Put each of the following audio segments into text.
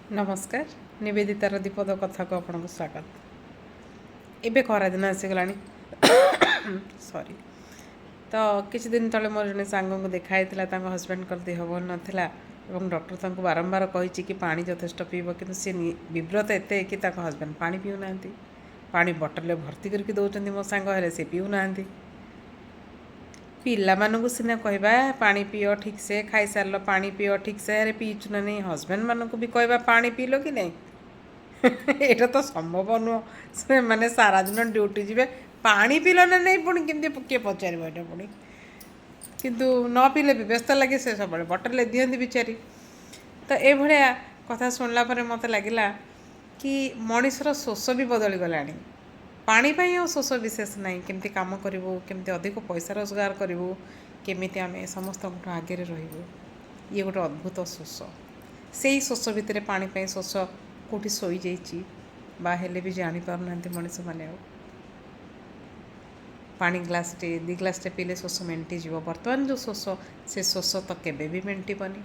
ନମସ୍କାର, ନିବେଦିତାର ଦୀପଦ କଥାକୁ ଆପଣଙ୍କୁ ସ୍ୱାଗତ। ଏବେ ଖରାଦିନ ଆସିଗଲାଣି, ସରି। ତ କିଛି ଦିନ ତଳେ ମୋର ଜଣେ ସାଙ୍ଗଙ୍କୁ ଦେଖା ହେଇଥିଲା। ତାଙ୍କ ହଜବେଣ୍ଡଙ୍କର ଦେହ ଭଲ ନଥିଲା ଏବଂ ଡକ୍ଟର ତାଙ୍କୁ ବାରମ୍ବାର କହିଛି କି ପାଣି ଯଥେଷ୍ଟ ପିଇବ, କିନ୍ତୁ ସେ ବିବ୍ରତ ଏତେ କି ତାଙ୍କ ହଜବେଣ୍ଡ ପାଣି ପିଉନାହାନ୍ତି। ପାଣି ବଟଲରେ ଭର୍ତ୍ତି କରିକି ଦେଉଛନ୍ତି ମୋ ସାଙ୍ଗ, ହେଲେ ସେ ପିଉନାହାନ୍ତି। ପିଲାମାନଙ୍କୁ ସିନା କହିବା ପାଣି ପିଅ ଠିକ୍ସେ, ଖାଇସାରିଲ ପାଣି ପିଅ ଠିକ୍ସେ, ଆରେ ପିଇଛୁ ନା ନାହିଁ? ହଜବେଣ୍ଡମାନଙ୍କୁ ବି କହିବା ପାଣି ପିଇଲ କି ନାହିଁ, ଏଇଟା ତ ସମ୍ଭବ ନୁହଁ। ସେମାନେ ସାରାଦିନ ଡ୍ୟୁଟି ଯିବେ, ପାଣି ପିଇଲ ନା ନାହିଁ ପୁଣି କେମିତି କିଏ ପଚାରିବ ଏଇଟା ପୁଣି? କିନ୍ତୁ ନ ପିଇଲେ ବି ବ୍ୟସ୍ତ ଲାଗେ, ସେ ସବୁବେଳେ ବଟଲରେ ଦିଅନ୍ତି ବିଚାରି। ତ ଏଇଭଳିଆ କଥା ଶୁଣିଲା ପରେ ମୋତେ ଲାଗିଲା କି ମଣିଷର ଶୋଷ ବି ବଦଳିଗଲାଣି। ପାଣି ପାଇଁ ଆଉ ଶୋଷ ବିଶେଷ ନାହିଁ। କେମିତି କାମ କରିବୁ, କେମିତି ଅଧିକ ପଇସା ରୋଜଗାର କରିବୁ, କେମିତି ଆମେ ସମସ୍ତଙ୍କଠୁ ଆଗରେ ରହିବୁ, ଇଏ ଗୋଟେ ଅଦ୍ଭୁତ ଶୋଷ। ସେଇ ଶୋଷ ଭିତରେ ପାଣି ପାଇଁ ଶୋଷ କେଉଁଠି ଶୋଇଯାଇଛି ବା ହେଲେ ବି ଜାଣିପାରୁନାହାନ୍ତି ମଣିଷମାନେ। ଆଉ ପାଣି ଗ୍ଲାସଟେ ଦୁଇ ଗ୍ଲାସଟେ ପିଇଲେ ଶୋଷ ମେଣ୍ଟିଯିବ। ବର୍ତ୍ତମାନ ଯେଉଁ ଶୋଷ, ସେ ଶୋଷ ତ କେବେ ବି ମେଣ୍ଟିବନି,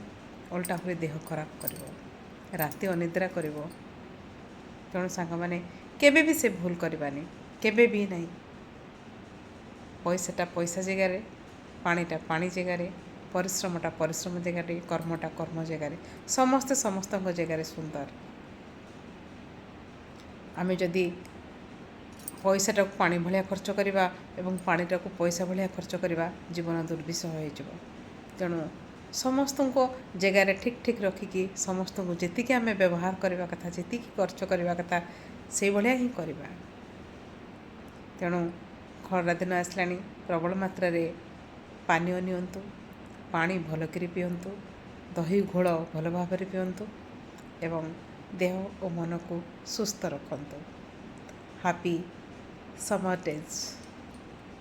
ଓଲଟା ଆହୁରି ଦେହ ଖରାପ କରିବ, ରାତି ଅନିଦ୍ରା କରିବ। ତେଣୁ ସାଙ୍ଗମାନେ, କେବେ ବି ସେ ଭୁଲ କରିବାନି, କେବେ ବି ନାହିଁ। ପଇସାଟା ପଇସା ଜାଗାରେ, ପାଣିଟା ପାଣି ଜାଗାରେ, ପରିଶ୍ରମଟା ପରିଶ୍ରମ ଜାଗାରେ, କର୍ମଟା କର୍ମ ଜାଗାରେ, ସମସ୍ତେ ସମସ୍ତଙ୍କ ଜାଗାରେ ସୁନ୍ଦର। ଆମେ ଯଦି ପଇସାଟାକୁ ପାଣି ଭଳିଆ ଖର୍ଚ୍ଚ କରିବା ଏବଂ ପାଣିଟାକୁ ପଇସା ଭଳିଆ ଖର୍ଚ୍ଚ କରିବା, ଜୀବନ ଦୁର୍ବିସହ ହେଇଯିବ। ତେଣୁ ସମସ୍ତଙ୍କ ଜାଗାରେ ଠିକ୍ ଠିକ୍ ରଖିକି ସମସ୍ତଙ୍କୁ ଯେତିକି ଆମେ ବ୍ୟବହାର କରିବା କଥା, ଯେତିକି ଖର୍ଚ୍ଚ କରିବା କଥା, ସେଇଭଳିଆ ହିଁ କରିବା। ତେଣୁ ଖରାଦିନ ଆସିଲାଣି, ପ୍ରବଳ ମାତ୍ରାରେ ପାନୀୟ ନିଅନ୍ତୁ, ପାଣି ଭଲକରି ପିଅନ୍ତୁ, ଦହି ଘୋଳ ଭଲ ଭାବରେ ପିଅନ୍ତୁ ଏବଂ ଦେହ ଓ ମନକୁ ସୁସ୍ଥ ରଖନ୍ତୁ। Happy summer days.